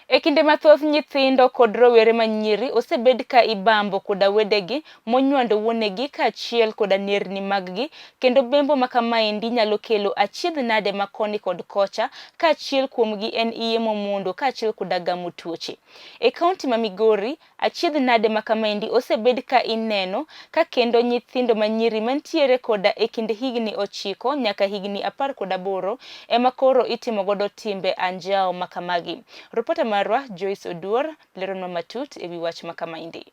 E kinde mathoth nyithindo kod rowere manyiri osebed ka ibambo koda wedegi monywando wuonegi kaachiel koda nerni maggi kendo bembo makamaendi nyalo kelo achiedh nade ma koni kod kocha kaachiel kuomgi en iye momondo kaachiel koda gamo tuoche. E kaunti ma Migori, achiedh nade makamaendi osebed ka ineno ka kendo nyithindo manyiri mantiere koda e kind higni 9 nyaka higni 18 ema koro itimo godo timbe anjawo makamagi. Ripota marwa Joyce Oduor leronwa matut ewi wach makamaendi.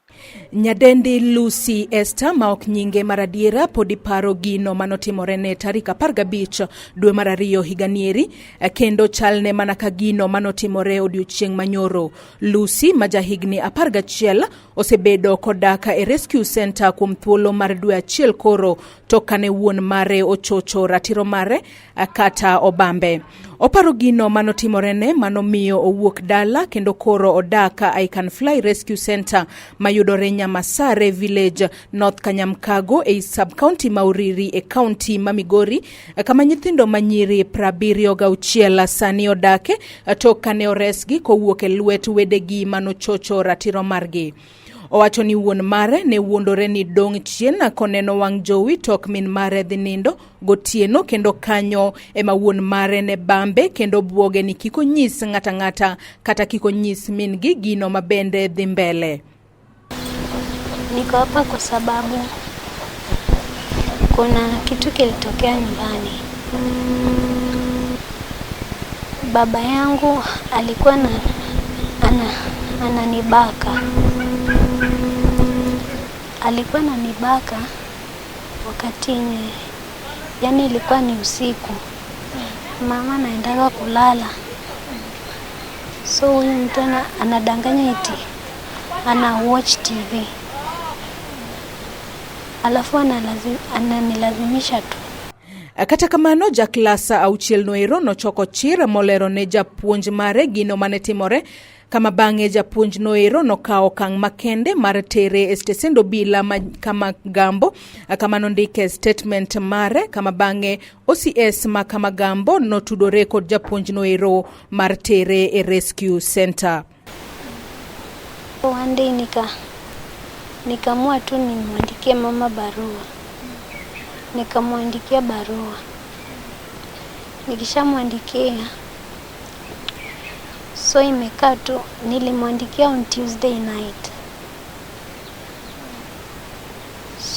Nyadendi Lucy Esther ma ok nyinge mar adiera podi paro gino manotimorene tarik 15 dwe mar 2 higa nieri kendo chalne mana ka gino manotimore odiochieng' manyoro. Lucy ma jahigni 11 osebedo kodak e Rescue Center kuom thuolo mar dwe achiel koro tok kane wuon mare ochocho ratiro mare kata obambe. Oparo gino manotimorene manomiyo owuok dala kendo koro odak I Can Fly Rescue Center mayudore Nyamasare Village, North Kanyamkago ei sub-county ma Uriri e county ma Migori kama nyithindo manyiri 76 sani odake tok kane oresgi kowuok e lwet wedegi manochocho ratiro margi. Owacho ni wuon mare ne wuondore ni dong' chien koneno wang' jowi tok min mare dhi nindo gotieno kendo kanyo ema wuon mare ne bambe kendo bwoge ni kik onyis ng'ata ng'ata kata kik onyis min gi gino ma bende dhi mbele. Niko hapa kwa sababu kuna kitu kilitokea nyumbani. Baba yangu alikuwa na, ana, ananibaka. Alikuwa ananibaka wakati yenye, yani ilikuwa ni usiku. Mama anaendaga kulala. So huyu mtu anadanganya eti ana watch TV. Alafu ananilazimisha tu. Kata kamano ja klas 6 noero nochoko chir molero ne japuonj mare gino mane timore kama bang'e japuonj noero nokawo okang' makende mar tere e stesend obila ma Kamagambo kama nondike statement mare kama bang'e OCS ma Kamagambo notudore kod japuonj noero mar tere e Rescue Center. One day nikaamua tu nimwandikie mama barua. Nikamwandikia barua. Nikishamwandikia, so imekaa tu, nilimwandikia on Tuesday night.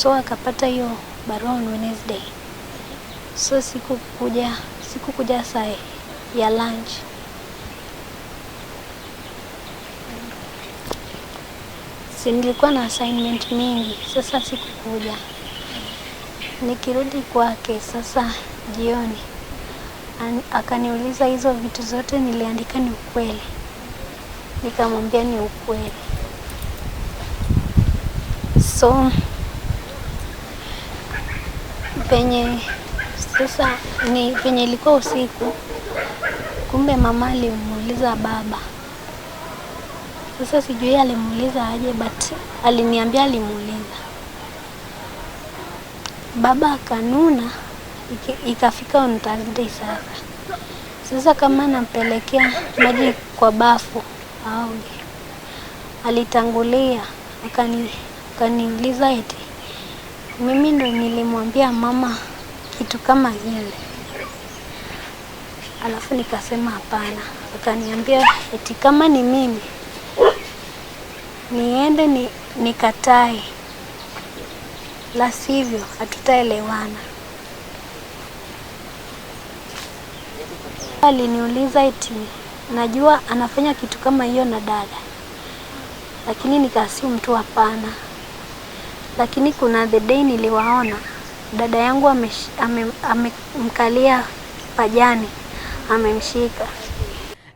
So akapata hiyo barua on Wednesday. So sikukuja saa ya lunch. Si nilikuwa na assignment mingi, sasa sikukuja. Nikirudi kwake sasa jioni, akaniuliza hizo vitu zote niliandika ni ukweli. Nikamwambia ni ukweli. So penye sasa ni penye ilikuwa usiku, kumbe mama alimuuliza baba. Sasa sijui alimuuliza aje, but aliniambia alimuuliza. Baba akanuna, ikafika on Thursday sasa. Sasa kama nampelekea maji kwa bafu aoge, alitangulia akaniuliza eti mimi ndo nilimwambia mama kitu kama kile. Alafu nikasema hapana. Akaniambia eti kama ni mimi niende nikatae, la sivyo hatutaelewana. Aliniuliza eti najua anafanya kitu kama hiyo na dada, lakini nikaassume tu hapana. Lakini kuna the day niliwaona dada yangu amemkalia pajani, amemshika.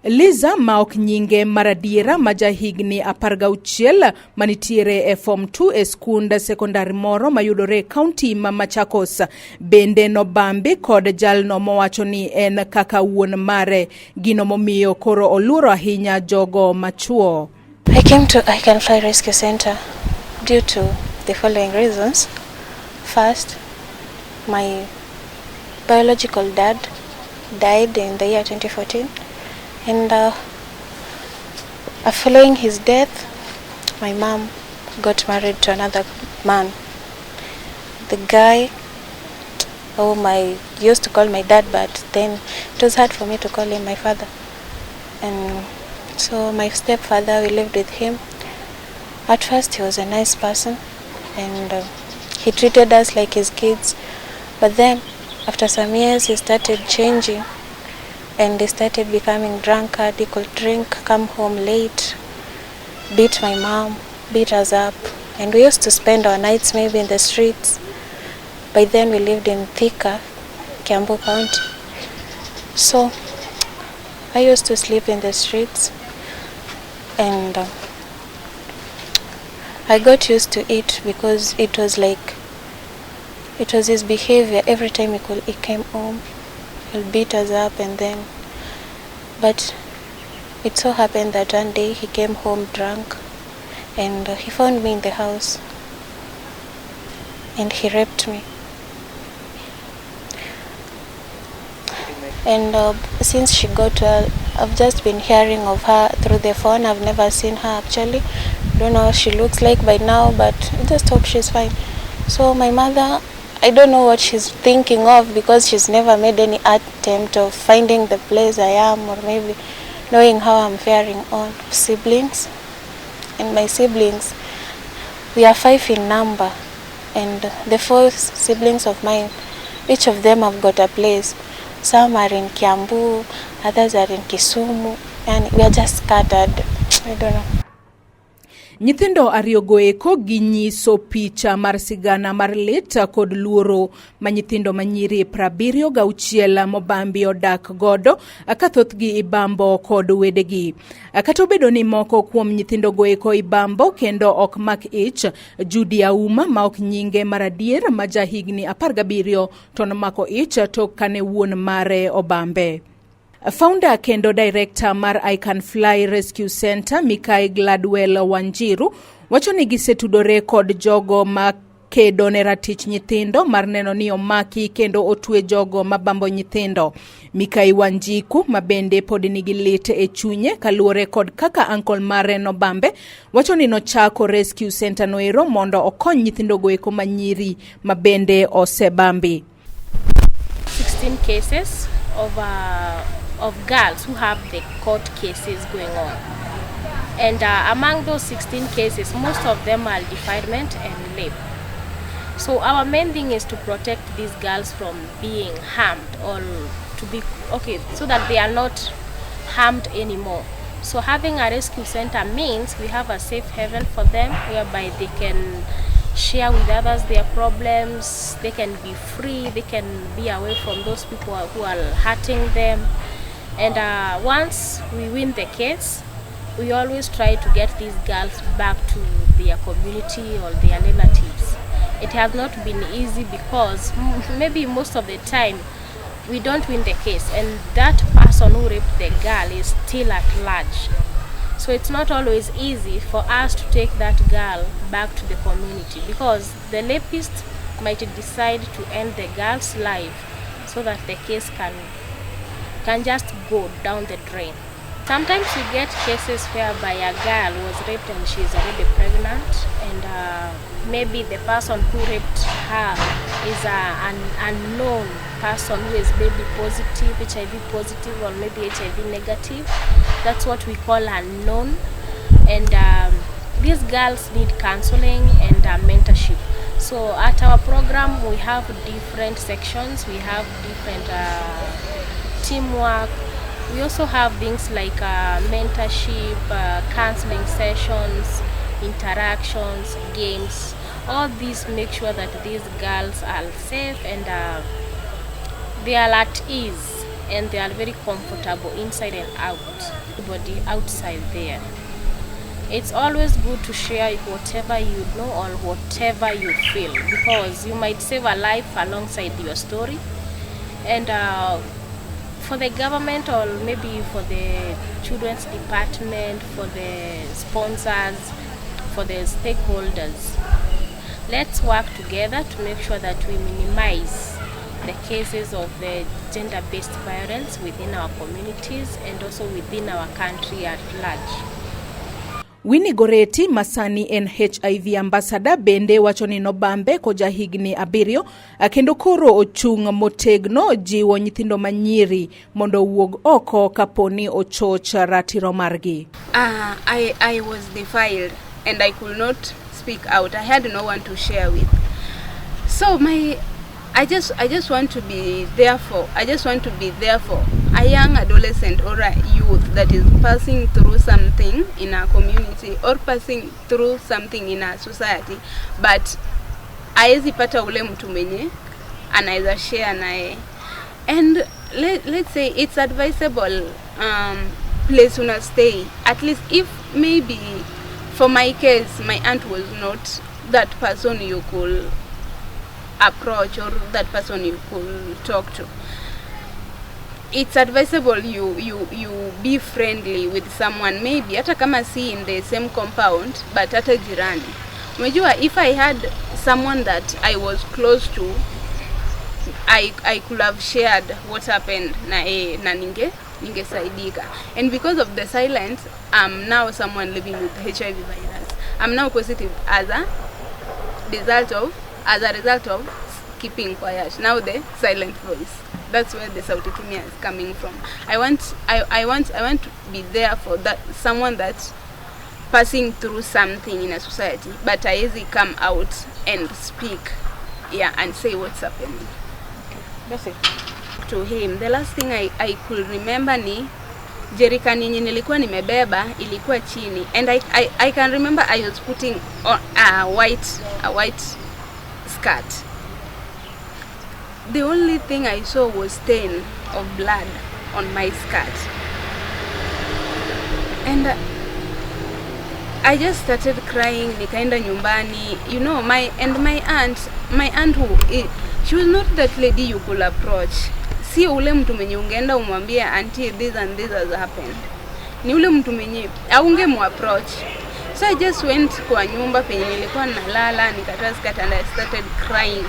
Liza ma ok nyinge mar adiera ma jahigni 16 manitiere e form 2 e skund sekondar moro mayudore e kaunti ma Machakos bende nobambi kod jalno mowacho ni en kaka wuon mare, gino momiyo koro oluoro ahinya jogo machuo. I came to I Can Fly Rescue Center due to the following reasons. First, my biological dad died in the year 2014, and Following his death, my mom got married to another man. The guy whom I used to call my dad, but then it was hard for me to call him my father. And so my stepfather, we lived with him. At first he was a nice person, and he treated us like his kids. But then after some years he started changing, and he started becoming drunkard. He could drink, come home late, beat my mom, beat us up. And we used to spend our nights maybe in the streets. By then we lived in Thika, Kiambu County. So I used to sleep in the streets, and I got used to it because it was like, it was his behavior. Every time he came home, he'll beat us up, and then, but it so happened that one day he came home drunk, and he found me in the house, and he raped me. And since she got well, I've just been hearing of her through the phone. I've never seen her actually. Don't know what she looks like by now, but I just hope she's fine. So my mother, I don't know what she's thinking of, because she's never made any attempt of finding the place I am, or maybe knowing how I'm faring on. Siblings, and my siblings, we are 5 in number, and the 4 siblings of mine, each of them have got a place. Some are in Kiambu, others are in Kisumu, and we are just scattered. I don't know. Nyithindo ariyogo eko ginyiso picha mar sigana mar lit kod luoro ma nyithindo manyiri 76 mobambi odak godo, ka thothgi ibambo kod wedegi. Kata obedo ni moko kuom nyithindogo eko ibambo kendo ok mak ich, Judy Auma ma ok nyinge mar adier ma ja higni 17 to nomako ich tok kane wuon mare obambe. Founder kendo director mar I Can Fly Rescue Center Mikai Gladwell Wanjiru wacho ni gisetudore kod jogo ma kedo ne ratich nyithindo mar neno ni omaki kendo otwe jogo mabambo nyithindo. Mikai Wanjiku ma bende pod nigi lit e chunye kaluwore kod kaka uncle mare nobambe wacho ni nochako Rescue Center noero mondo okony nyithindogo eko manyiri ma bende osebambi. 16 cases of girls who have the court cases going on, and among those 16 cases, most of them are defilement and rape. So our main thing is to protect these girls from being harmed, or to be okay, so that they are not harmed anymore. So having a rescue center means we have a safe haven for them, whereby they can share with others their problems, they can be free, they can be away from those people who are hurting them. And once we win the case, we always try to get these girls back to their community or their relatives. It has not been easy because maybe most of the time we don't win the case, and that person who raped the girl is still at large. So it's not always easy for us to take that girl back to the community, because the rapist might decide to end the girl's life so that the case can just go down the drain. Sometimes we get cases whereby a girl was raped and she is already pregnant, and maybe the person who raped her is an unknown person who is maybe positive, HIV positive, or maybe HIV negative. That's what we call unknown. And these girls need counseling and mentorship. So at our program, we have different sections, we have different teamwork. We also have things like mentorship, counseling sessions, interactions, games. All these make sure that these girls are safe and they are at ease, and they are very comfortable inside and out. Everybody outside there, it's always good to share whatever you know or whatever you feel, because you might save a life alongside your story. And for the government, or maybe for the children's department, for the sponsors, for the stakeholders, let's work together to make sure that we minimize the cases of the gender-based violence within our communities and also within our country at large. Winnie Goreti masani en HIV ambassador bende wacho ni nobambe koja higni 7 kendo koro ochung' motegno jiwo nyithindo manyiri mondo owuog oko kaponi ochoch ratiro margi. I was defiled and I could not speak out. I had no one to share with. So my I just want to be there for I just want to be there for a young adolescent or a youth that is passing through something in our community or passing through something in our society, but haezi pata ule mtu mwenye anaweza share naye. And let's say it's advisable, place una stay, at least if maybe for my case my aunt was not that person you could approach or that person you could talk to. It's advisable you be friendly with someone, maybe hata kama si in the same compound, but hata jirani. Unajua, if I had someone that I was close to, I could have shared what happened na na ningesaidika. And because of the silence, I'm now someone living with HIV virus. I'm now positive as a result of keeping quiet. Now the silent voice. That's where the Sauti Kimya is coming from. I want to be there for that someone that's passing through something in a society, but I easily come out and speak, yeah, and say what's happening. That's it. To him, the last thing I could remember ni jerrycan yenye nilikuwa nimebeba ilikuwa chini, and I can remember I was putting on a white skirt. The only thing I saw was stain of blood on my skirt, and I just started crying. Nikaenda nyumbani, my aunt who she was not that lady you could approach. Si ule mtu mwenye ungeenda umwambie, "Auntie, this and this has happened." Ni ule mtu mwenye aunge approach. So I just went kwa nyumba penye nilikuwa nalala, nikatoa skirt and I started crying.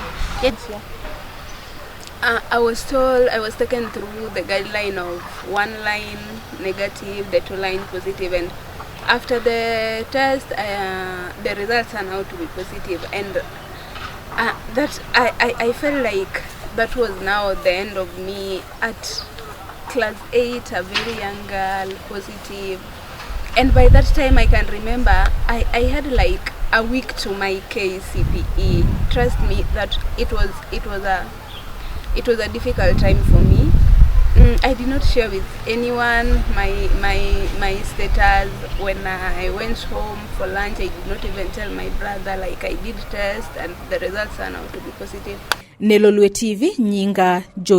I was told, I was taken through the guideline of one line negative, the two line positive, and after the test, the results are now to be positive, and that I felt like that was now the end of me at class 8, a very young girl, positive. And by that time, I can remember I had like a week to my KCPE. Trust me that it was a difficult time for me. I did not share with anyone my status. When I went home for lunch, I did not even tell my brother like I did test and the results are now to be positive. Nelolwe TV, Nyinga Joy.